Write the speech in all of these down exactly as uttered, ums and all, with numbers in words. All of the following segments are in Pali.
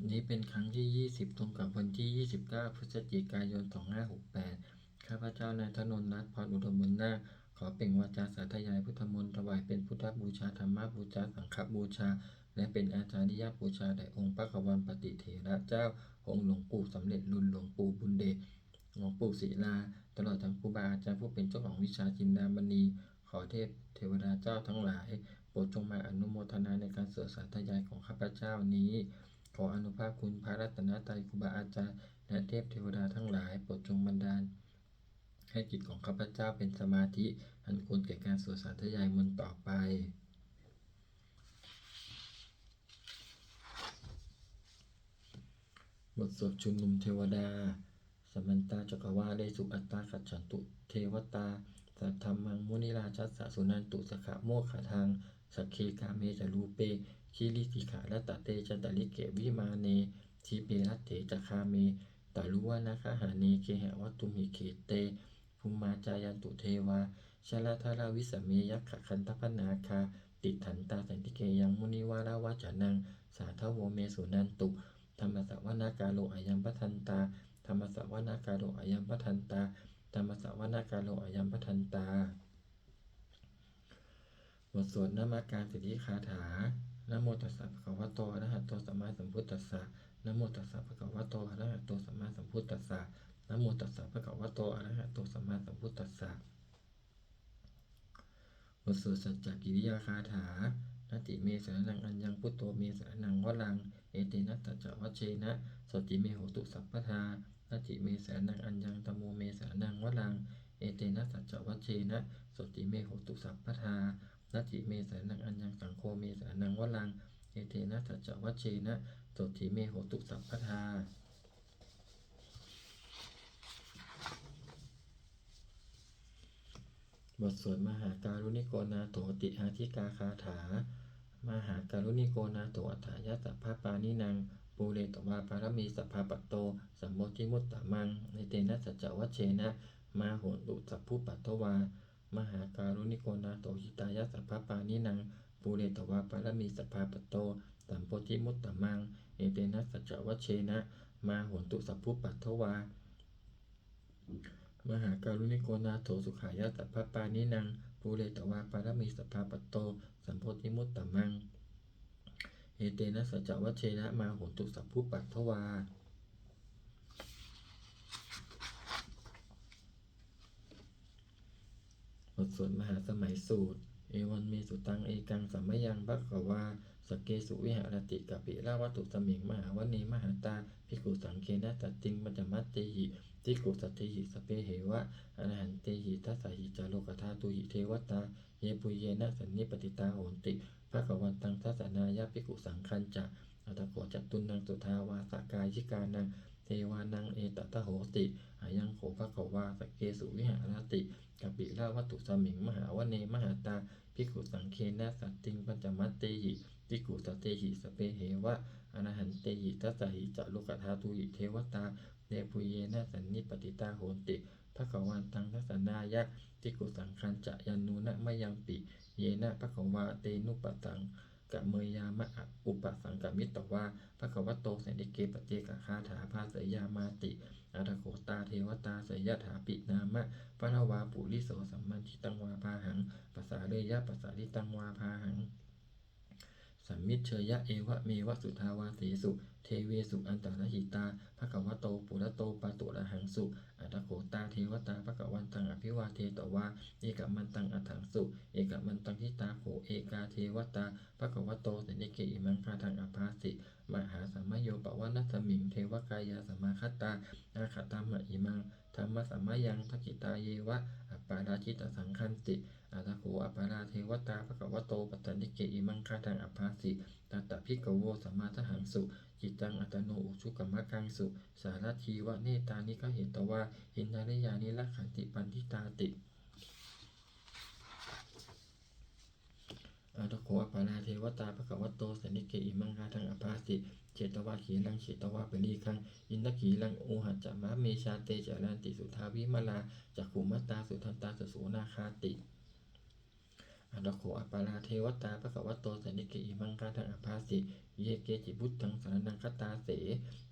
นี้เป็นครั้งที่ ยี่สิบ ตรงกับวันที่ ยี่สิบเก้า พฤศจิกายน สองห้าหกแปด ข้าพเจ้านายถนนรัตน์ พรอุดมบุญนาค ขอเปล่งวาจาสาธยายพุทธมนต์ถวายเป็นพุทธบูชา ธรรมบูชา สังฆบูชา และเป็นอาจาริยบูชาแด่องค์พระกวันปฏิเถระเจ้า องค์หลวงปู่สำเร็จลุน หลวงปู่บุญเดช หลวงปู่ศิลา ตลอดทั้งครูบาอาจารย์ผู้เป็นเจ้าของวิชาจินดามณี ขอเทพเทวดาเจ้าทั้งหลาย โปรดจงมาอนุโมทนาในการสวดสาธยายของข้าพเจ้านี้ ขออานุภาพคุณพระรัตนตรัย ครูบาอาจารย์ และเทพเทวดาทั้งหลาย โปรดจงบันดาล ให้จิตของข้าพเจ้าเป็นสมาธิ อันควรแก่การสวดสาธยายมนต์ต่อไป บทสวดชุมนุมเทวดา Samantā cakkavāḷesu atrāgacchantu devatā, saddhammaṃ munirājassa suṇantu saggamokkhadaṃ. Sagge kāme ca rūpe girisikharataṭe cantalikkhe vimāne, dīpe raṭṭhe ca gāme taruvanagahane gehavatthumhi khette, bhummā cāyantu devā jalathalavisame yakkhagandhabbanāgā, tiṭṭhantā santike yaṃ munivaravacanaṃ sādhavo me suṇantu. Dhammassavanakālo ayam bhadantā. Dhammassavanakālo ayam bhadantā. Dhammassavanakālo ayam bhadantā. บทสวดนมการสิทธิคาถา Namo tassa bhagavato arahato sammāsambuddhassa. Namo tassa bhagavato arahato sammāsambuddhassa. Namo tassa bhagavato arahato sammāsambuddhassa. บทสวดสัจจกิริยาคาถา Natthi me saraṇaṃ aññaṃ, buddho me saraṇaṃ varaṃ, etena saccavajjena sotthi me hotu sabbadā. Natthi me saraṇaṃ aññaṃ, dhammo me saraṇaṃ varaṃ, etena saccavajjena sotthi me hotu sabbadā. Natthi me saraṇaṃ aññaṃ, saṅgho me saraṇaṃ varaṃ, etena saccavajjena sotthi me hotu sabbadā. บทสวดมหาการุณิโกนาโถติอาทิกาคาถา Mahākāruṇiko nātho atthāya sabbapāṇinaṃ, pūretvā pāramī sabbā patto sambodhimuttamaṃ, etena saccavajjena mā hontu sabbupaddavā. Mahākāruṇiko nātho hitāya sabbapāṇinaṃ, pūretvā pāramī sabbā patto sambodhimuttamaṃ, etena saccavajjena mā hontu sabbupaddavā. Mahākāruṇiko nātho sukhāya sabbapāṇinaṃ, pūretvā pāramī sabbā patto sambodhimuttamaṃ, etena saccavajjena mā hontu sabbupaddavā. บทสวดมหาสมัยสูตร Evaṃ me sutaṃ. Ekaṃ samayaṃ bhagavā sakkesu viharati kapilavatthusmiṃ mahāvane mahatā bhikkhusaṅghena saddhiṃ pañcamattehi bhikkhusatehi sabbeheva arahantehi. Dasahi ca lokadhātūhi devatā yebhuyyena sannipatitā honti bhagavantaṃ dassanāya bhikkhusaṅghañca. Atha kho catunnaṃ suddhāvāsakāyikānaṃ devānaṃ etadahosi: Ayaṃ kho bhagavā sakkesu viharati kapilavatthusmiṃ mahāvane mahatā bhikkhusaṅghena saddhiṃ pañcamattehi bhikkhusatehi sabbeheva arahantehi. Dasahi ca lokadhātūhi devatā yebhuyyena sannipatitā honti bhagavantaṃ dassanāya bhikkhusaṅghañca. Yannūna mayampi yena bhagavā tenupasaṅkameyyāma, upasaṅkamitvā bhagavato santike paccekagāthā bhāseyyāmāti. Atha kho tā devatā seyyathāpi nāma balavā puriso sammiñjitaṃ vā bāhaṃ pasāreyya, pasāritaṃ vā bāhaṃ sammiñjeyya, evameva suddhāvāsesu devesu antarahitā bhagavato purato pāturahaṃsu. Atha kho tā devatā bhagavantaṃ abhivādetvā ekamantaṃ aṭṭhaṃsu. Ekamantaṃ ṭhitā kho ekā devatā bhagavato santike imaṃ gāthaṃ abhāsi: Mahāsamayo pavanasmiṃ, devakāyā samāgatā; āgatamha imaṃ dhammasamayaṃ, dakkhitāyeva aparājitasaṅghanti. Atha kho aparā devatā bhagavato santike imaṃ gāthaṃ abhāsi: Tatra bhikkhavo samādahaṃsu, cittaṃ attano ujukamakaṃsu; sārathīva nettāni gahetvā, indriyāni rakkhanti paṇḍitāti. Atha kho aparā devatā bhagavato santike imaṃ gāthaṃ abhāsi: Chetvā khīlaṃ chetvā palighaṃ, indakhīlaṃ ohaccamanejā; te caranti suddhā vimalā, cakkhumatā sudantā susunāgāti. Atha kho aparā devatā bhagavato santike imaṃ gāthaṃ abhāsi: Ye keci buddhaṃ saraṇaṃ gatāse,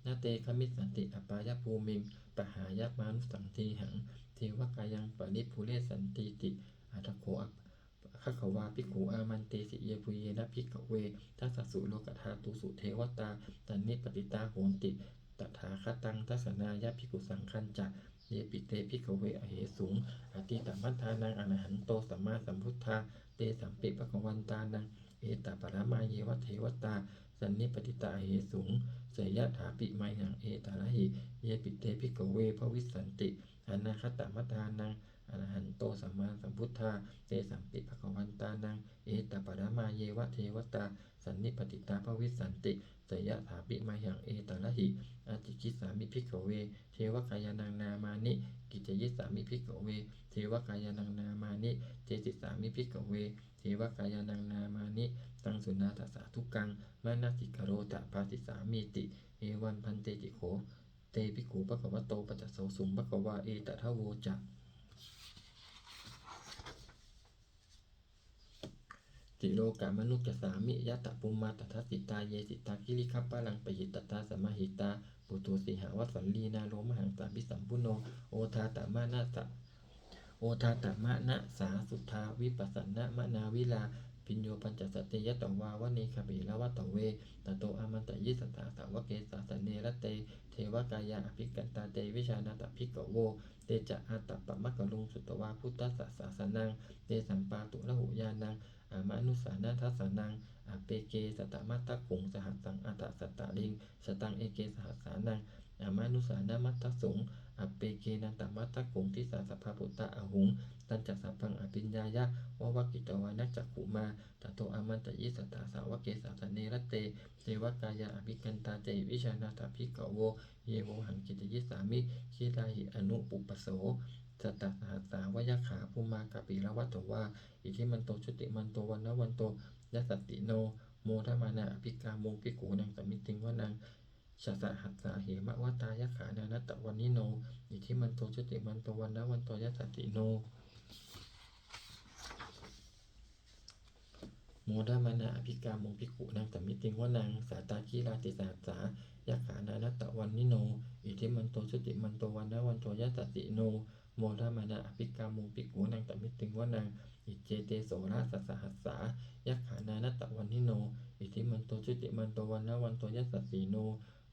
na te gamissanti apāyabhūmiṃ, pahāya mānusaṃ dehaṃ, devakāyaṃ paripūressantīti. Atha kho ap- bhagavā bhikkhū āmantesi: Yebhuyyena bhikkhave dasasu lokadhātūsu devatā sannipatitā honti tathāgataṃ dassanāya bhikkhusaṅghañca, yepi te bhikkhave ahesuṃ atītamaddhānaṃ arahanto sammāsambuddhā, tesampi bhagavantānaṃ etaparamāyeva devatā sannipatitā ahesuṃ, seyyathāpi mayhaṃ etarahi. Yepi te bhikkhave bhavissanti anāgatamaddhānaṃ arahanto sammāsambuddhā, tesampi bhagavantānaṃ etaparamāyeva devatā sannipatitā bhavissanti, seyyathāpi mayhaṃ etarahi. Ācikkhissāmi bhikkhave devakāyānaṃ nāmāni, kittayissāmi bhikkhave devakāyānaṃ nāmāni, desissāmi bhikkhave devakāyānaṃ nāmāni, taṃ suṇātha sādhukaṃ manasikarotha bhāsissāmīti. Evaṃ bhanteti kho te bhikkhū bhagavato paccassosuṃ. Bhagavā etadavoca: Tilokamanukassāmi, yattha bhummā tadassitā; ye sitā girigabbharaṃ, pahitattā samāhitā. Puthū sīhāva sallīnā, lomahaṃsābhisambhuno; odātamanasā, odātamanasā suddhā, vippasannamanāvilā. Bhiyyo pañcasate ñatvā, vane kāpilavatthave; tato āmantayi satthā, sāvake sāsane rate. Devakāyā abhikkantā, te vijānātha bhikkhavo. Te ca ātappamakaruṃ, sutvā buddhassa sāsanaṃ; tesampāturahu ñāṇaṃ, amanussāna dassanaṃ. Appeke satamaddakkhuṃ, sahassaṃ atha sattariṃ; sataṃ eke sahassānaṃ, amanussānamaddasuṃ. Appekenantamaddakkhuṃ, disā sabbā phuṭā ahuṃ; tañca sabbaṃ abhiññāya, vavakkhitvāna cakkhumā. Tato āmantayi satthā, sāvake sāsane rate. Devakāyā abhikkantā, te vijānātha bhikkhavo; ye vohaṃ kittayissāmi, girāhi anupubbaso. Sattasahassā va yakkhā, bhummā kāpilavatthavā; iddhimanto jutimanto, vaṇṇavanto yasassino; modamānā abhikkāmuṃ, bhikkhūnaṃ samitiṃ vanaṃ. Chasahassā hemavatā, yakkhā nānattavaṇṇino; iddhimanto jutimanto, vaṇṇavanto yasassino; modamānā abhikkāmuṃ, bhikkhūnaṃ samitiṃ vanaṃ. Sātāgirā tisahassā, yakkhā nānattavaṇṇino; iddhimanto jutimanto, vaṇṇavanto yasassino; modamānā abhikkāmuṃ, bhikkhūnaṃ samitiṃ vanaṃ. Iccete soḷasasahassā, yakkhā nānattavaṇṇino; iddhimanto jutimanto, vaṇṇavanto yasassino;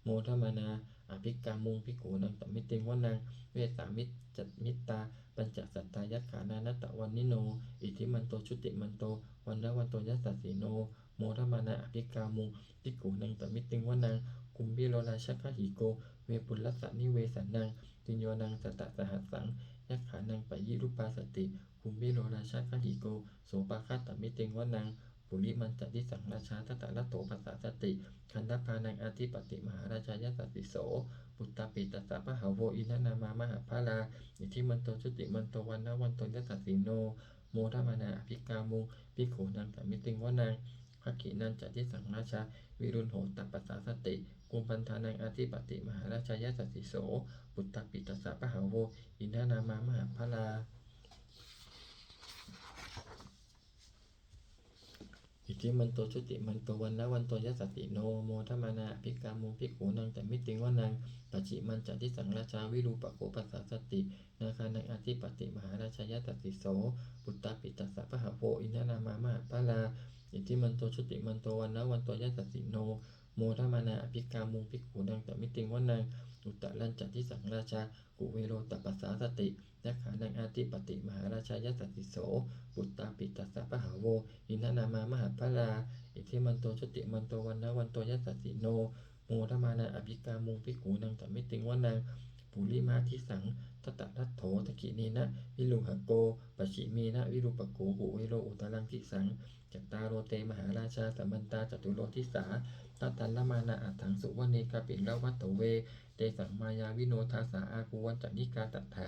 modamānā abhikkāmuṃ, bhikkhūnaṃ samitiṃ vanaṃ. Vessāmittā pañcasatā, yakkhā nānattavaṇṇino; iddhimanto jutimanto, vaṇṇavanto yasassino; modamānā abhikkāmuṃ, bhikkhūnaṃ samitiṃ vanaṃ. Kumbhīro rājagahiko, vepullassa nivesanaṃ; bhiyyo naṃ satasahassaṃ, yakkhānaṃ payirupāsati; kumbhīro rājagahiko, sopāga samitiṃ vanaṃ. Purimañca disaṃ rājā, dhataraṭṭho pasāsati; gandhabbānaṃ ādhipati, mahārājā yasassi so. Puttāpi tassa bahavo, indanāmā mahabbalā; iddhimanto jutimanto, vaṇṇavanto yasassino; modamānā abhikkāmuṃ, bhikkhūnaṃ samitiṃ vanaṃ. Dakkhiṇañca disaṃ rājā, virūḷho tappasāsati; kumbhaṇḍānaṃ ādhipati, mahārājā yasassi so. Puttāpi tassa bahavo, indanāmā mahabbalā; iddhimanto jutimanto, vaṇṇavanto yasassino; modamānā abhikkāmuṃ, bhikkhūnaṃ samitiṃ vanaṃ. Pacchimañca disaṃ rājā, virūpakkho pasāsati; nāgānaṃ ādhipati, mahārājā yasassi so. Puttāpi tassa bahavo, indanāmā mahabbalā; iddhimanto jutimanto, vaṇṇavanto yasassino; modamānā abhikkāmuṃ, bhikkhūnaṃ samitiṃ vanaṃ. Uttarañca disaṃ rājā, kuvero tappasāsati; yakkhānaṃ ādhipati, mahārājā yasassi so. Puttāpi tassa bahavo, indanāmā mahabbalā; iddhimanto jutimanto, vaṇṇavanto yasassino; modamānā abhikkāmuṃ, bhikkhūnaṃ samitiṃ vanaṃ. Purimadisaṃ dhataraṭṭho, dakkhiṇena virūḷhako; pacchimena virūpakkho, kuvero uttaraṃ disaṃ. Cattāro te mahārājā, samantā caturo disā; daddallamānā aṭṭhaṃsu, vane kāpilavatthave. Tesaṃ māyāvino dāsā, āgūḷañca nisāsatā;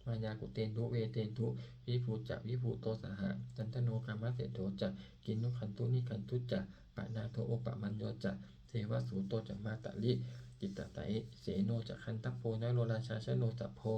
māyā kuṭeṇḍu veṭeṇḍu, viṭū ca viṭuṭo saha; candano kāmaseṭṭho ca, kinnughaṇḍu nighaṇḍu ca; panādo opamañño ca, devasūto ca mātali; cittaseno ca gandhabbo, naḷorājā janosabho.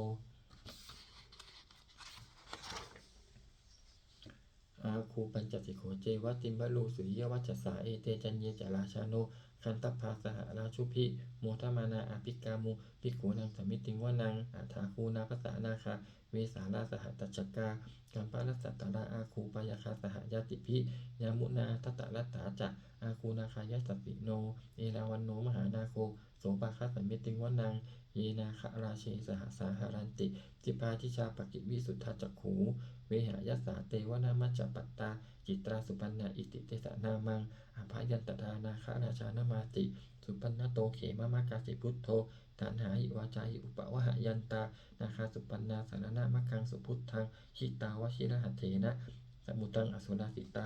Āgū pañcasikho ceva timbarū suriyavaccasā, ete caññe ca rājāno gandhabbā saha rājubhi, modamānā abhikkāmuṃ bhikkhūnaṃ samitiṃ vanaṃ. Athāgū nābhasā nāgā vesālā sahatacchakā, kambalassatarā āgū pāyāgā saha ñātibhi, yāmunā dhataraṭṭhā ca āgū nāgā yasassino, erāvaṇo mahānāgo sopāga samitiṃ vanaṃ. Ye nāgarāje sahasā haranti dibbā dijā pakkhi visuddhacakkhū, vehāyasā te vanamajjhapattā citrā supaṇṇā iti tesa nāmaṃ. Abhayantadā nāgarājānamāsi, supaṇṇato khemamakāsi buddho, taṇhāhi vācāhi upavhayantā nāgā supaṇṇā saraṇamagaṃsu buddhaṃ, jitā vajirahatthena samuddaṃ asurā sitā.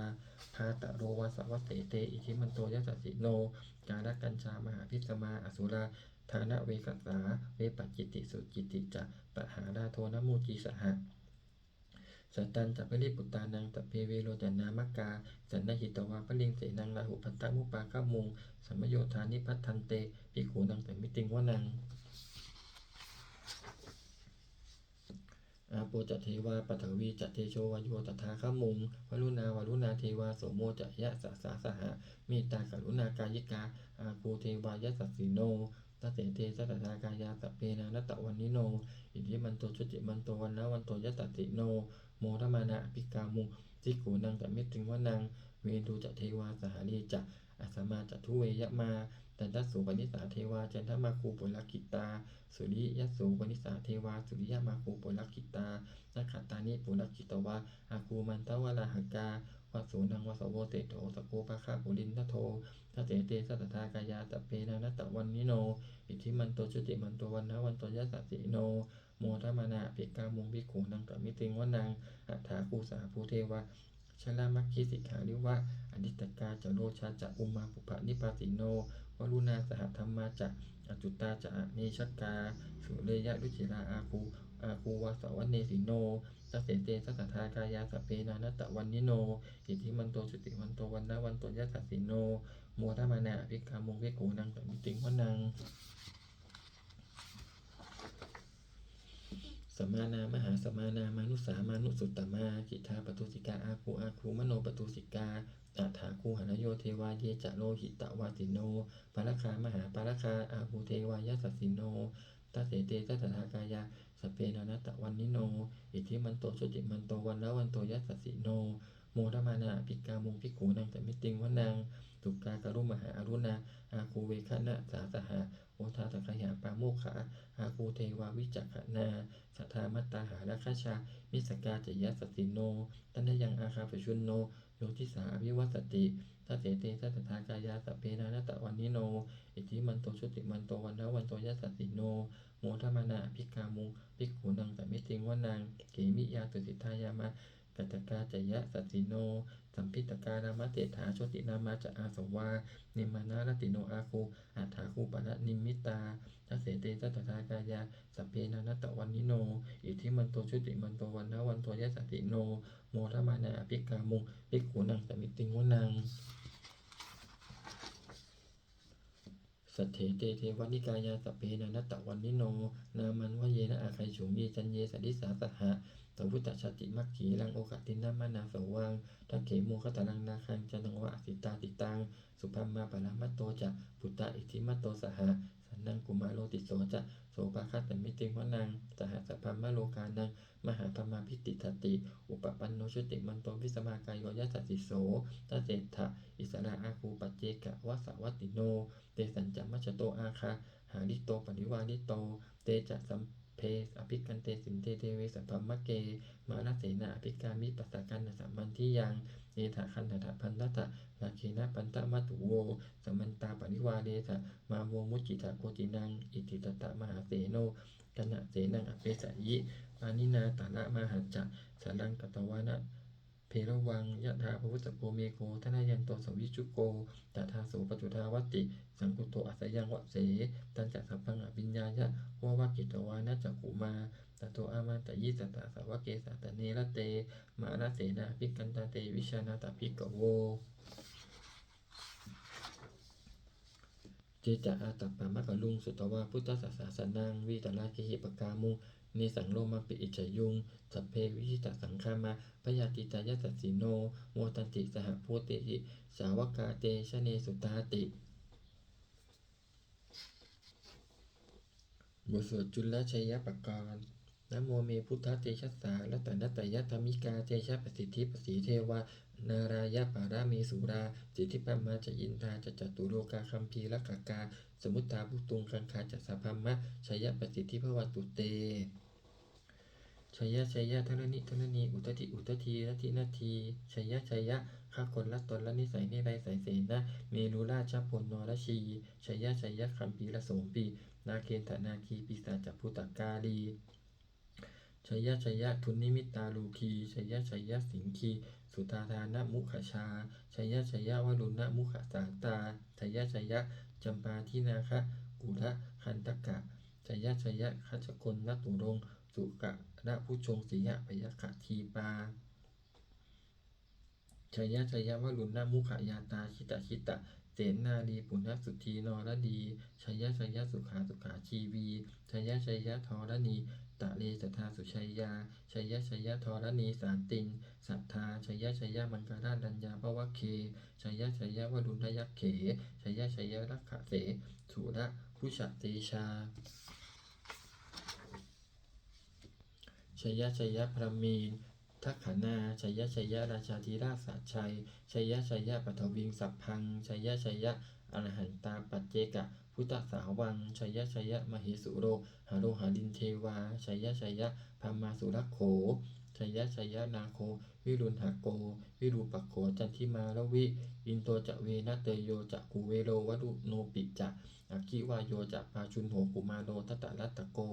Bhātaro vāsavassete iddhimanto yasassino, kālakañjā mahābhismā asurā dānaveghasā, vepacitti sucitti ca pahārādo namucī saha. Satañca baliputtānaṃ sabbe verocanāmakā, sannayhitvā baliṃ senaṃ rāhubhaddamupāgamuṃ, samayodāni bhaddante bhikkhūnaṃ samitiṃ vanaṃ. Āpo ca devā paṭhavī ca tejo vāyo tadāgamuṃ, varuṇā vāruṇā devā somo ca yasasā saha, mettākaruṇākāyikā āgū devā yasassino. Dasete dasadhā kāyā sabbe nānattavaṇṇino, iddhimanto jutimanto vaṇṇavanto yasassino, modamānā abhikkāmuṃ bhikkhūnaṃ samitiṃ vanaṃ. Veṇḍū ca devā sahalī ca asamā ca duve yamā, candassūpanisā devā candamāgū purakkhitā, suriyassūpanisā devā suriyamāgū purakkhitā, nakkhattāni purakkhitvā āgū mandavalāhakā, vasūnaṃ vāsavo seṭṭho sakkopāga purindado. Dasete dasadhā kāyā sabbe nānattavaṇṇino, iddhimanto jutimanto vaṇṇavanto yasassino, modamānā abhikkāmuṃ bhikkhūnaṃ samitiṃ vanaṃ. Athāgū sahabhū devā jalamaggisikhāriva, ariṭṭhakā ca rojā ca ummāpupphanibhāsino, varuṇā sahadhammā ca accutā ca anejakā, sūleyyarucirā āgū āgū vāsavanesino. Dasete dasadhā kāyā sabbe nānattavaṇṇino, iddhimanto jutimanto vaṇṇavanto yasassino, modamānā abhikkāmuṃ bhikkhūnaṃ samitiṃ vanaṃ. Samānā mahāsamānā mānusā mānusuttamā, khiḍḍāpadūsikā āgū āgū manopadūsikā, athāgū harayo devā ye ca lohitavāsino, pāragā mahāpāragā āgū devā yasassino. Dasete dasadhā kāyā sabbe nānattavaṇṇino, iddhimanto jutimanto vaṇṇavanto yasassino, modamānā abhikkāmuṃ bhikkhūnaṃ samitiṃ vanaṃ. Duggā karumhā aruṇā āgū veghanasā saha, odātagayhā pāmokkhā āgū devā vicakkhaṇā, sadāmattā hāragajā missakā ca yasassino, thanayaṃ āgā pajjunno yo disā abhivassati. Dasete dasadhā kāyā sabbe nānattavaṇṇino, iddhimanto jutimanto vaṇṇavanto yasassino, modamānā abhikkāmuṃ bhikkhūnaṃ samitiṃ vanaṃ. Khemiyā tusitā yāmā kaṭṭhakā ca yasassino, lambitakā lāmaseṭṭhā jotināmā ca āsavā, nimmānaratino āgū athāgū paranimmitā. Dasete dasadhā kāyā sabbe nānattavaṇṇino, iddhimanto jutimanto vaṇṇavanto yasassino, modamānā abhikkāmuṃ bhikkhūnaṃ samitiṃ vanaṃ. Saṭṭhete devanikāyā sabbe nānattavaṇṇino, nāmanvayena āgañchuṃ ye caññe sadisā saha. Savuttha jātimaggīlaṃ oghatiṇṇamanāsavaṃ, dakkhemoghataraṃ nāgaṃ candaṃva asitātitaṃ, subrahmā paramatto ca puttā iddhimato saha. Sanaṅkumāro tisso ca sopāga samitiṃ vanaṃ, sahassabrahmalokānaṃ mahābrahmābhitiṭṭhati. Upapanno jutimanto bhismākāyo yasassi so, dasettha issarā āgū paccekavasavattino, tesañca majjhato āgā hārito parivārito. Te ca sabbe abhikkante sinde deve sabrahmake, mārasenā abhikkāmi passa kaṇhassa mandiyaṃ. Etha gaṇhatha bandhatha rāgena bandhamatthu vo, samantā parivāretha mā vo muñcittha koci naṃ. Iti tattha mahāseno kaṇhasenaṃ apesayi, pāṇinā talamāhacca saraṃ katvāna bheravaṃ. Yathā pāvussako megho thanayanto savijjuko, tadā so paccudāvatti saṅkuddho asayaṃvase. Tañca sabbaṃ abhiññāya vavakkhitvāna cakkhumā, tato āmantayi satthā sāvake sāsane rate, mārasenā abhikkantā te vijānātha bhikkhavo. Te ca ātappamakaruṃ sutvā buddhassa sāsanaṃ, vītarāgehi pakkāmuṃ nesaṃ lomampi iñjayuṃ. Sabbe vijitasaṅgāmā bhayātītā yasassino, modanti saha bhūtehi sāvakā te janesutāti. บทสวดจุลชัยปกรณ์ Namo me buddhatejasā ratanattayadhammikā, tejapasiddhi pasīdevā nārāyaparamesurā, siddhibrahmā ca indā ca catulokā gambhīrakkhakā, samuddā bhūtuṃ gaṅgā ca sabrahmajayapasiddhi bhavantu te. Jaya jaya dharaṇi dharaṇī udadhi udadhī nadi nadī, jaya jaya กา คนละตนละนิสัยนิรัยใสเสนา เมรุราชบลนรชี jaya jaya gambhīrasombhī nāgendanāgī pisācabhūtakālī, jaya jaya dunnimittarogī, jaya jaya siṅgī sudādānamukhajā, jaya jaya varuṇṇamukhasātrā, jaya jaya campādināgakulagandhaka, jaya jaya gajagonnaturaṅga sukarabhujaṅga sīhabyagghadīpā, jaya jaya varuṇṇamukhayātrā jita jita senārī punasuddhi naradī, jaya jaya sukhā sukhā jīvī, jaya jaya dharaṇītale sadā sujayā, jaya jaya dharaṇī santin sadā, jaya jaya maṅkarāj raññā bhavagge, jaya jaya varuṇṇayakkhe, jaya jaya rakkhase surabhujatejā. Jaya jaya brahmindagaṇā, jaya jaya rājādhirāja sājjai, jaya jaya paṭhaviṃ sabbaṃ, jaya jaya arahantā paccekabuddhasāvaṃ, jaya jaya mahesuro haro harindevā, jaya jaya brahmā surakkho, jaya jaya nāgo virūḷhako virūpakkho candimā ravi, indo ca venateyyo ca kuvero varuṇopi ca, aggi vāyo ca pājuṇho kumāro dhataraṭṭhako,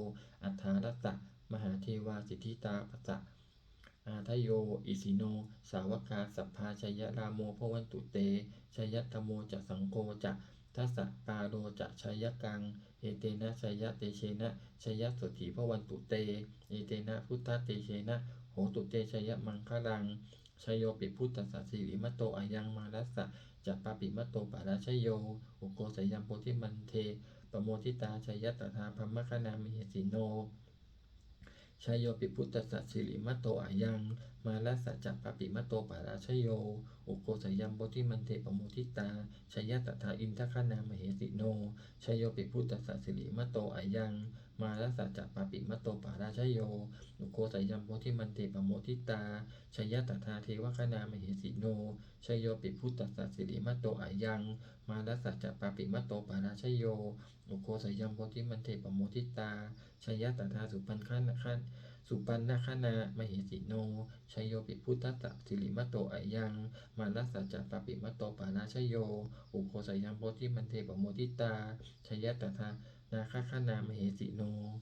aṭṭhārasa mahādevā siddhitāpasa-ādayo, isino sāvakā sabbā jayarāmo bhavantu te, jayadhammo ca saṅgho ca dasapālo ca jayakaṃ, etena jayatejena jayasotthī bhavantu te, etena buddhatejena hotu te jayamaṅgalaṃ. Jayopi buddhassa sirīmato ayaṃ, mārassa ca pāpimato parājayo, ugghosayaṃ bodhimaṇḍe pamoditā, jaya tadā brahmagaṇā mahesino. Jayopi buddhassa sirīmato ayaṃ, mārassa ca pāpimato parājayo, ugghosayaṃ bodhimaṇḍe pamoditā, jaya tadā indagaṇā mahesino. Jayopi buddhassa sirīmato ayaṃ, mārassa ca pāpimato parājayo, ugghosayaṃ bodhimaṇḍe pamoditā, jaya tadā devagaṇā mahesino. Jayopi buddhassa sirīmato ayaṃ, mārassa ca pāpimato parājayo, ugghosayaṃ bodhimaṇḍe pamoditā, jaya tadā supaṇṇagaṇā supaṇṇagaṇā mahesino. Jayopi buddhassa sirīmato ayaṃ, mārassa ca pāpimato parājayo, ugghosayaṃ bodhimaṇḍe pamoditā, jaya tadā nāgagaṇā mahesino.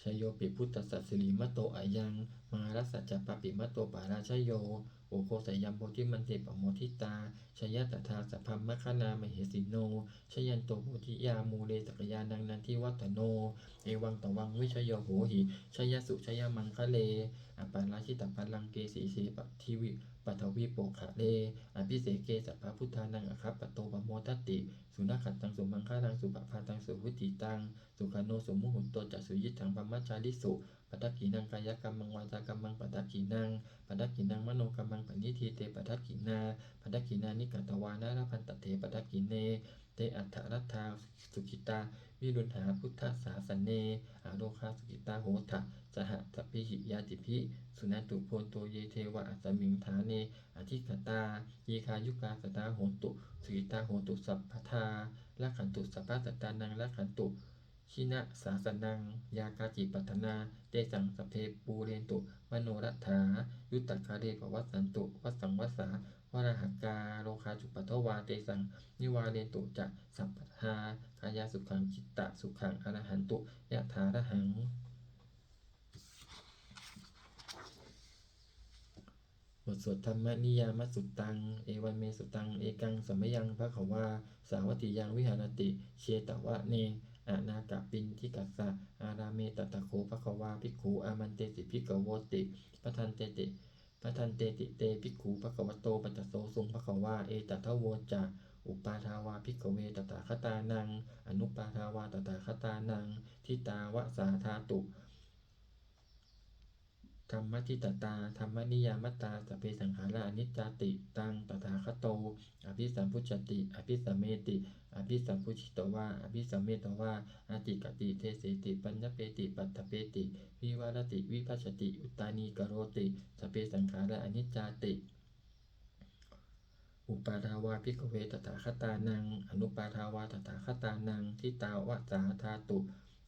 Jayopi buddhassa sirīmato ayaṃ, mārassa ca pāpimato parājayo, ugghosayaṃ bodhimaṇḍe pamoditā, jaya tadā sabrahmagaṇā mahesino. Jayanto bodhiyā mūle sakyānaṃ nandivaḍḍhano, evaṃ tvaṃ vijayo hohi jayassu jayamaṅgale, aparājitapallaṅke sīse paṭhavi paṭhavipokkhare, abhiseke sabbabuddhānaṃ aggappatto pamodati. Sunakkhattaṃ sumaṅgalaṃ supabhātaṃ suhuṭṭhitaṃ, sukhaṇo sumuhutto ca suyiṭṭhaṃ brahmacārisu, padakkhiṇaṃ kāyakammaṃ vācākammaṃ padakkhiṇaṃ, padakkhiṇaṃ manokammaṃ paṇidhī te padakkhiṇā, padakkhiṇāni katvāna labhantatthe padakkhiṇe. Te atthaladdhā sukhitā viruḷhā buddhasāsane, arogā sukhitā hotha saha sabbehi ñātibhi. Suṇantu bhonto ye devā asmiṃ ṭhāne adhigatā, dīghāyukā sadā hontu sukhitā hontu sabbadā, rakkhantu sabbasattānaṃ rakkhantu jinasāsanaṃ. Yā kāci patthanā tesaṃ sabbe pūrentu manorathā, yuttakāle pavassantu vassaṃ vassā valāhakā, rogā cupaddavā tesaṃ nivārentu ca sabbadā, kāyasukhaṃ cittasukhaṃ arahantu yathārahaṃ. บทสวด Dhammaniyāmasuttaṃ. Evaṃ me sutaṃ. Ekaṃ samayaṃ bhagavā sāvatthiyaṃ viharati jetavane anāthapiṇḍikassa ārāme. Tatra kho bhagavā bhikkhū āmantesi bhikkhavoti. Bhadanteti, bhadanteti te bhikkhū bhagavato paccassosuṃ. Bhagavā etadavoca. Uppādā vā bhikkhave tathāgatānaṃ anuppādā vā tathāgatānaṃ, ṭhitā va sā dhātu dhammaṭṭhitatā dhammaniyāmatā, sabbe saṅkhārā aniccāti. Taṃ tathāgato abhisambujjhati abhisameti, abhisambujjhitvā abhisametvā ācikkhati deseti paññapeti paṭṭhapeti vivarati vibhajati uttānīkaroti, sabbe saṅkhārā aniccāti. Uppādā vā bhikkhave tathāgatānaṃ anuppādā vā tathāgatānaṃ, ṭhitā va sā dhātu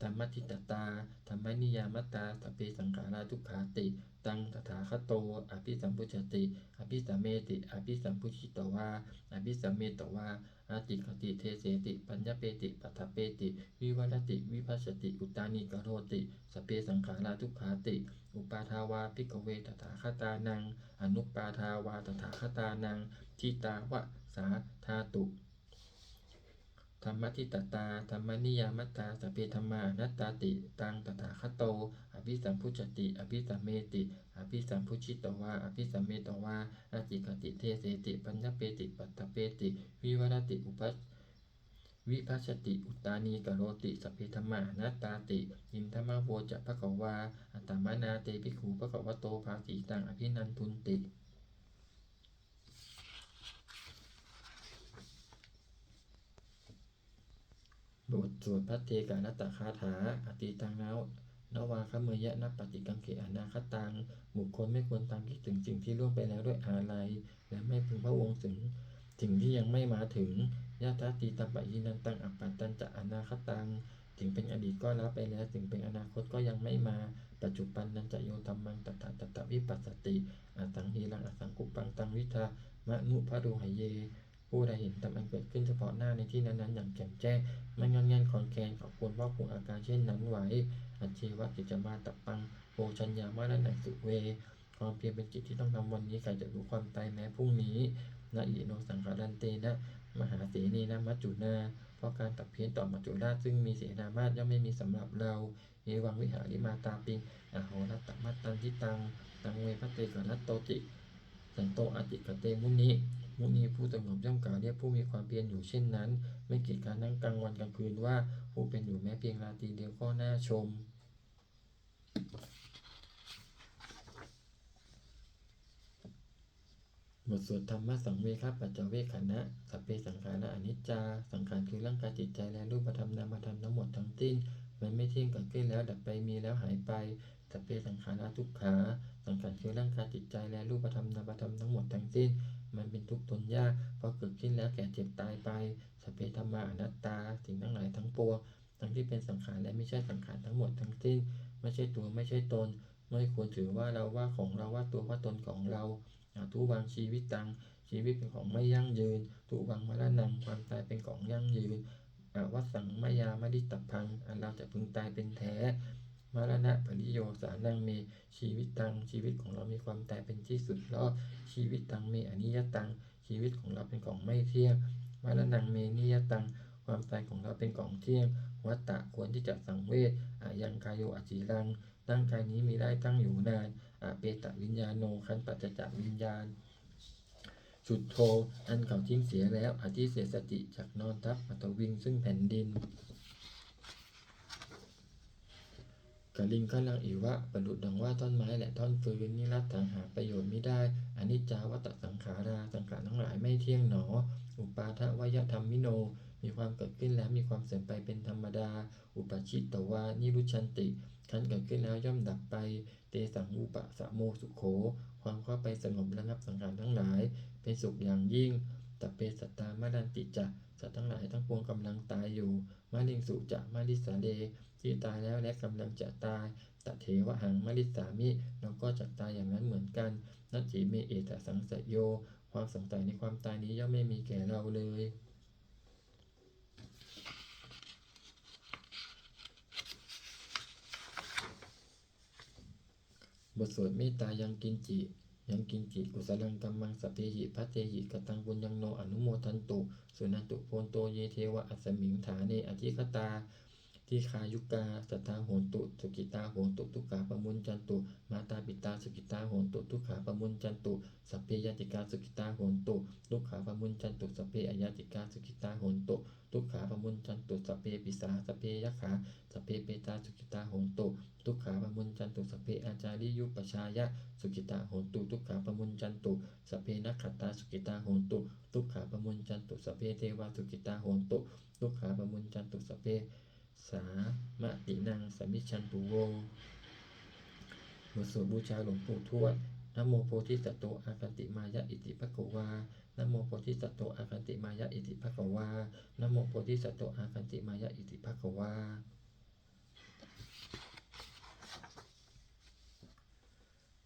dhammaṭṭhitatā dhammaniyāmatā, sabbe saṅkhārā dukkhāti. Taṃ tathāgato abhisambujjhati abhisameti, abhisambujjhitvā abhisametvā ācikkhati deseti paññapeti paṭṭhapeti vivarati vibhajati uttānīkaroti, sabbe saṅkhārā dukkhāti. Uppādā vā bhikkhave tathāgatānaṃ anuppādā vā tathāgatānaṃ, ṭhitā va sā dhātu dhammaṭṭhitatā dhammaniyāmatā, sabbe dhammā anattāti. Taṃ tathāgato abhisambujjhati abhisameti, abhisambujjhitvā abhisametvā ācikkhati deseti paññapeti paṭṭhapeti vivarati upa vibhajati uttānīkaroti, sabbe dhammā anattāti. Idamavoca bhagavā. Attamanā te bhikkhū bhagavato bhāsitaṃ abhinandunti. บทสวดภัทเทกรัตตคาถา Atītaṃ nav- navāgameyya nappaṭikaṅkhe anāgataṃ. บุคคลไม่ควรตามคิดถึงสิ่งที่ล่วงไปแล้วด้วยอาลัย และไม่พึงพะวงถึงสิ่งที่ยังไม่มาถึง Yadatītampahīnantaṃ appattañca anāgataṃ. สิ่งเป็นอดีตก็ละไปแล้ว สิ่งเป็นอนาคตก็ยังไม่มา Paccuppannañca yo dhammaṃ tattha tattha vipassati, asaṃhīraṃ asaṅkuppaṃ taṃ viddhā manubrūhaye. ผู้ใดเห็นธรรมอันเกิดขึ้นเฉพาะหน้าในที่นั้นๆ อย่างแจ่มแจ้ง ไม่ง่อนแง่นคลอนแคลน เขาควรพอกพูนอาการเช่นนั้นไว้ Ajjeva kiccamātappaṃ ko jaññā maraṇaṃ suve. ความเพียรเป็นกิจที่ต้องทำวันนี้ ใครจะรู้ความตายแม้พรุ่งนี้ Na hi no saṅgarantena mahāsenena maccunā. เพราะการผัดเพี้ยนต่อมัจจุราชซึ่งมีเสนามาก ย่อมไม่มีสำหรับเรา Evaṃ vihārimātāpiṃ ahorattamatanditaṃ, taṃ ve bhaddekarattoti santo ācikkhate muni. มุนีผู้สงบย่อมกล่าวเรียกผู้มีความเพียรอยู่เช่นนั้น ไม่เกียจคร้านทั้งกลางวันกลางคืนว่า ผู้เป็นอยู่แม้เพียงราตรีเดียวก็น่าชม บทสวดธรรมสังเวคปัจจเวกขณะ Sabbe saṅkhārā aniccā. สังขารคือร่างกายจิตใจและรูปธรรมนามธรรมทั้งหมดทั้งสิ้น มันไม่เที่ยง เกิดขึ้นแล้วดับไป มีแล้วหายไป Sabbe saṅkhārā dukkhā. สังขารคือร่างกายจิตใจและรูปธรรมนามธรรมทั้งหมดทั้งสิ้น มันเป็นทุกข์ทนยาก เพราะเกิดขึ้นแล้วแก่เจ็บตายไป Sabbe dhammā anattā. สิ่งทั้งหลายทั้งปวง ทั้งที่เป็นสังขารและไม่ใช่สังขารทั้งหมดทั้งสิ้น ไม่ใช่ตัวไม่ใช่ตน ไม่ควรถือว่าเราว่าของเราว่าตัวว่าตนของเรา Adhuvaṃ jīvitaṃ. ชีวิตเป็นของไม่ยั่งยืน Dhuvaṃ maraṇaṃ. ความตายเป็นของยั่งยืน Avassaṃ mayā maritabbaṃ. อันเราจะพึงตายเป็นแท้ Maraṇapariyosānaṃ me jīvitaṃ. ชีวิตของเรามีความตายเป็นที่สุดรอบ Jīvitaṃ me aniyataṃ. ชีวิตของเราเป็นของไม่เที่ยง Maraṇaṃ me niyataṃ. ความตายของเราเป็นของเที่ยง Vata ควรที่จะสังเวช Ayaṃ kāyo aciraṃ. ร่างกายนี้มิได้ตั้งอยู่นาน Apetaviññāṇo. ครั้นปราศจากวิญญาณ Chuḍḍho. อันเขาทิ้งเสียแล้ว Adhisessati. จักนอนทับ Paṭhaviṃ. ซึ่งแผ่นดิน Kaliṅgaraṃ iva. ประดุจดังว่าท่อนไม้และท่อนฟืน Niratthaṃ. หาประโยชน์มิได้ Aniccā vata saṅkhārā. สังขารทั้งหลายไม่เที่ยงหนอ Uppādavayadhammino. มีความเกิดขึ้นแล้วมีความเสื่อมไปเป็นธรรมดา Uppajjitvā nirujjhanti. ครั้นเกิดขึ้นแล้วย่อมดับไป Tesaṃ vūpasamo sukho. ความเข้าไปสงบระงับสังขารทั้งหลาย เป็นสุขอย่างยิ่ง Sabbe sattā maranti ca. สัตว์ทั้งหลายทั้งปวงกำลังตายอยู่ Mariṃsu ca marissare. ที่ตายแล้วและกำลังจะตาย Tathevāhaṃ marissāmi. เราก็จะตายอย่างนั้นเหมือนกัน Natthi me ettha saṃsayo. ความสงสัยในความตายนี้ย่อมไม่มีแก่เราเลย บทสวดเมตตา ยังกินจิ ยังกินจิ kusalaṃ kammaṃ sabbehi bhattehi kataṃ puññaṃ no anumodantu, suṇantu bhonto ye devā asmiṃ ṭhāne adhigatā, Dīghāyukā sadā hontu, sukhitā hontu, dukkhā pamuñcantu. Mātāpitā sukhitā hontu, dukkhā pamuñcantu. Sabbe ñātikā sukhitā hontu, dukkhā pamuñcantu. Sabbe aññātikā sukhitā hontu, dukkhā pamuñcantu. Sabbe pisā, sabbe yakkhā, sabbe petā sukhitā hontu, dukkhā pamuñcantu. Sabbe ācariyupajjhāyā sukhitā hontu, dukkhā pamuñcantu. Sabbe nakkhattā sukhitā hontu, dukkhā pamuñcantu. Sabbe devā sukhitā hontu, dukkhā pamuñcantu. Sabbe sampattīnaṃ samijjhantu vo. บทสวดบูชาหลวงปู่ทวด Namo bodhisatto āgantimāya iti bhagavā. Namo bodhisatto āgantimāya iti bhagavā. Namo bodhisatto āgantimāya iti bhagavā.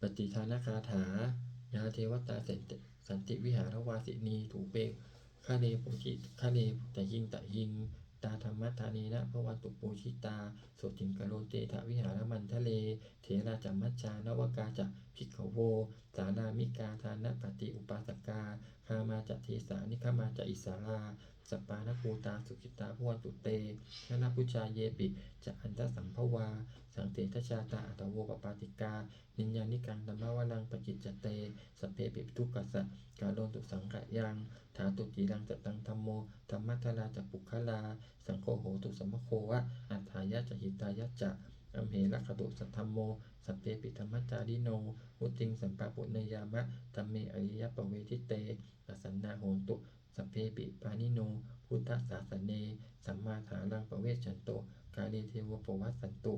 Pattidānagāthā. Yā devatā santi, santi vihāravāsinī, thūpe ghare bodhighare tahiṃ tahiṃ, tā dhammadānena bhavantu pūjitā, sotthiṃ karontedha vihāramaṇḍale. Therā ca majjhā navakā ca bhikkhavo, sārāmikā dānapatī upāsakā, gāmā ca desā nigamā ca issarā, sappāṇabhūtā sukhitā bhavantu te. Jalābujā yepi ca aṇḍasambhavā, saṃsedajātā athavopapātikā, niyyānikaṃ dhammavaraṃ paṭicca te, sabbepi dukkhassa karontu saṅkhayaṃ. Ṭhātu ciraṃ sataṃ dhammo, dhammaddharā ca puggalā, saṅgho hotu samaggo va, atthāya ca hitāya ca. Amhe rakkhatu saddhammo, sabbepi dhammacārino, vuḍḍhiṃ sampāpuṇeyyāma, dhamme ariyappavedite. Pasannā hontu sabbepi pāṇino buddhasāsane, sammā dhāraṃ pavecchanto kāle devo pavassantu,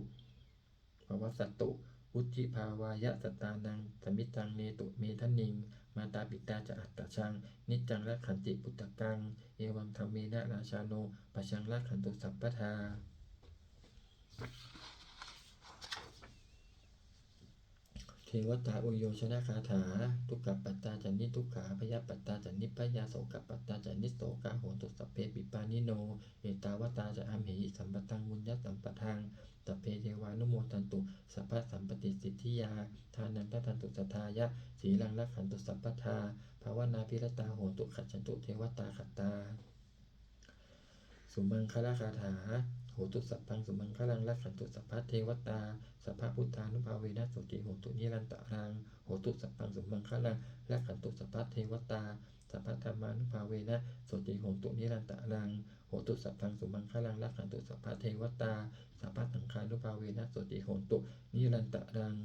pavassatu. Vuḍḍhibhāvāya sattānaṃ samiddhaṃ netu medaniṃ, mātā pitā ca atrajaṃ niccaṃ rakkhanti puttakaṃ, evaṃ dhammena rājāno pajaṃ rakkhantu sabbadā. เทวตาอุยโยชนคาถา Dukkhappattā ca niddukkhā, bhayappattā ca nibbhayā, sokappattā ca nissokā, hontu sabbepi pāṇino. Ettāvatā ca amhehi sambhataṃ puññasampadaṃ, sabbe devānumodantu sabbasampattisiddhiyā. Dānaṃ dadantu saddhāya, sīlaṃ rakkhantu sabbadā, bhāvanābhiratā hontu, gacchantu devatāgatā. Sumaṅgalagāthā. Hotu sabbaṃ sumaṅgalaṃ, rakkhantu sabbadevatā, sabbabuddhānubhāvena, sotthī hontu nirantaraṃ. Hotu sabbaṃ sumaṅgalaṃ, rakkhantu sabbadevatā, sabbadhammānubhāvena, sotthī hontu nirantaraṃ. Hotu sabbaṃ sumaṅgalaṃ, rakkhantu sabbadevatā, sabbasaṅghānubhāvena, sotthī hontu nirantaraṃ.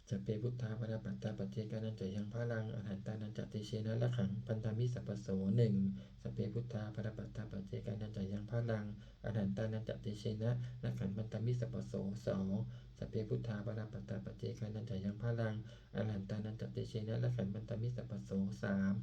Sabbe buddhā balappattā, paccekānañca yaṃ balaṃ, arahantānañca tejena, rakkhaṃ bandhāmi sabbaso. หนึ่ง Sabbe buddhā balappattā, paccekānañca yaṃ balaṃ, arahantānañca tejena, rakkhaṃ bandhāmi sabbaso. สอง Sabbe buddhā balappattā, paccekānañca yaṃ balaṃ, arahantānañca tejena, rakkhaṃ bandhāmi sabbaso. สาม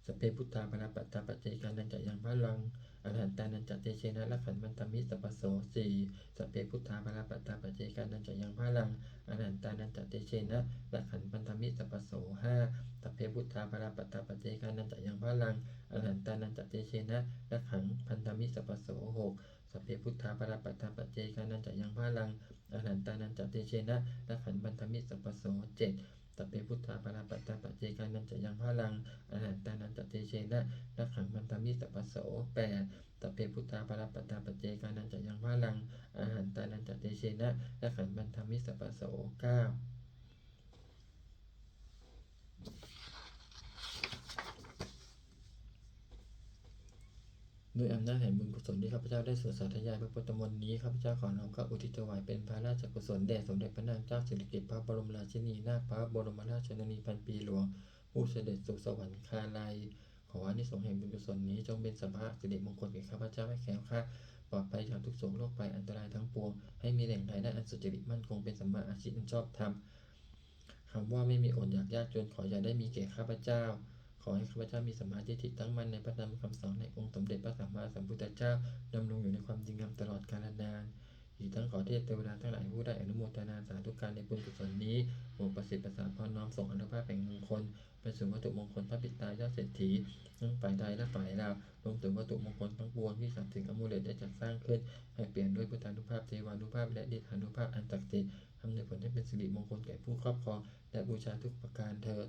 Sabbe buddhā balappattā, paccekānañca yaṃ balaṃ, arahantānañca tejena, rakkhaṃ bandhāmi sabbaso. สี่ Sabbe buddhā balappattā, paccekānañca yaṃ balaṃ, arahantānañca tejena, rakkhaṃ bandhāmi sabbaso. ห้า Sabbe buddhā balappattā, paccekānañca yaṃ balaṃ, arahantānañca tejena, rakkhaṃ bandhāmi sabbaso. หก Sabbe buddhā balappattā, paccekānañca yaṃ balaṃ, arahantānañca tejena, rakkhaṃ bandhāmi sabbaso. เจ็ด Sabbe buddhā balappattā, paccekānañca yaṃ balaṃ, arahantānañca tejena, rakkhaṃ bandhāmi sabbaso. แปด Sabbe buddhā balappattā, paccekānañca yaṃ balaṃ, arahantānañca tejena, rakkhaṃ bandhāmi sabbaso. เก้า ด้วยอำนาจแห่งบุญกุศลที่ข้าพเจ้าได้สวดสาธยายพระพุทธมนต์นี้ ข้าพเจ้าขอน้อมเกล้าอุทิศถวายเป็นพระราชกุศลแด่สมเด็จพระนางเจ้าสิริกิติ์ พระบรมราชินีนาถ พระบรมราชชนนีพันปีหลวง ผู้เสด็จสู่สวรรคาลัย ขออานิสงส์แห่งบุญกุศลนี้จงเป็นสรรพสิริมงคลแก่ข้าพเจ้า ให้แคล้วคลาดปลอดภัยจากทุกข์โศกโรคภัยอันตรายทั้งปวง ให้มีแหล่งรายได้อันสุจริตมั่นคง เป็นสัมมาอาชีพอันชอบธรรม คำว่าไม่มีอดอยากยากจน ขออย่าได้มีแก่ข้าพเจ้า ขอให้ข้าพเจ้ามีสัมมาทิฏฐิตั้งมั่นในพระธรรมคำสอนแห่งองค์สมเด็จพระสัมมาสัมพุทธเจ้า ดำรงอยู่ในความดีงามตลอดกาลนาน อีกทั้งขอเทพเทวดาทั้งหลายผู้ได้อนุโมทนาสาธุการในบุญกุศลนี้ โปรดประสิทธิ์ประสาทพรน้อมส่งอานุภาพแห่งมงคล ไปสู่วัตถุมงคลพระปิดตายอดเศรษฐี ทั้งฝ่ายไทยและฝ่ายลาว รวมถึงวัตถุมงคลทั้งปวงที่สามสิงห์อมูเลตได้จัดสร้างขึ้น ให้เปี่ยมด้วยพุทธานุภาพ เทวานุภาพ และฤทธานุภาพอันศักดิ์สิทธิ์ อำนวยผลให้เป็นสิริมงคลแก่ผู้ครอบครอง และบูชาทุกประการเทอญ